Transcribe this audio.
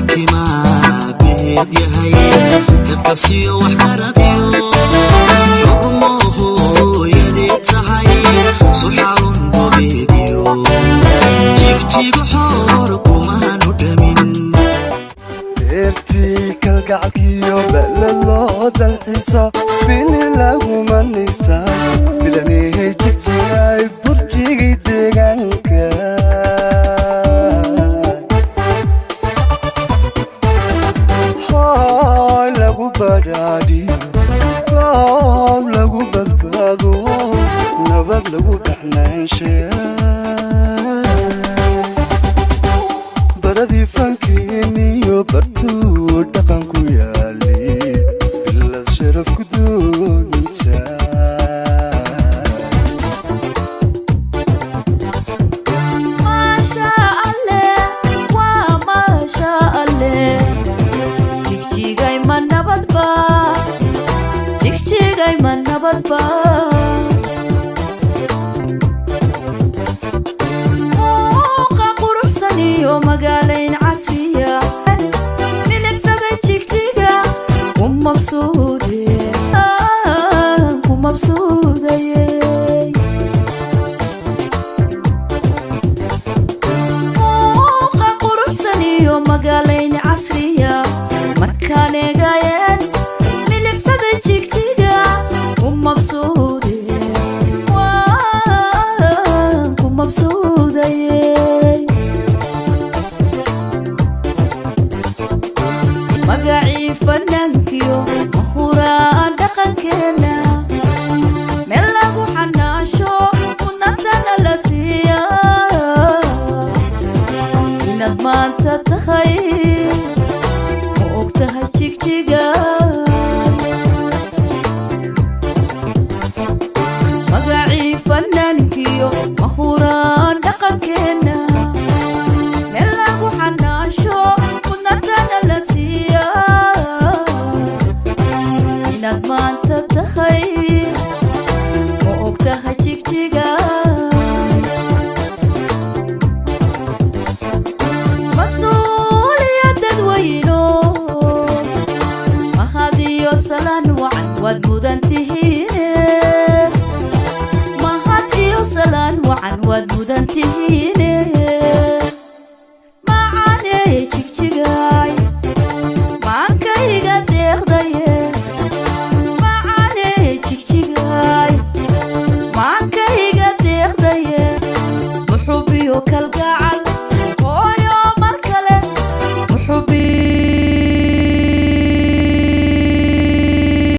Xakimaa beed yahay dadkasiyo wax garadiyo xurmo hooyadee tahay suxarun gobeediyo jigjigo xoor kumahanu dhamin. Beertii kalgacalkiyo bala loo dalxiso bili laguma nista bilanihii jigjigay burjigii deegaanka. Hooy lagu badhaadhiyo, goob lagu badbaado, nabad lagu baxnaansha, baradii fankiiniyo bartuu dhaqan ku yaali bilad sharaf ku doonta. Maasha Alle, waa maasha Alle, Jigjigay ma nabadba? Jigjigay ma nabadba? Muuqa quruxsan iyo magaalayn casriya milicsaday Jigjiga ku mabsuude, ku mabsuudaye. Muuqa quruxsan iyo magaalayn casriya markaan eegayeen milicsada Jigjiga ku mabsuude, waan ku mabsuudaye. Magacii fanaankiyo mahuraan dhaqankeena meel lagu xanaasho mudnantana la siiya inaad maanta tahay ma og tahay Jigjiga?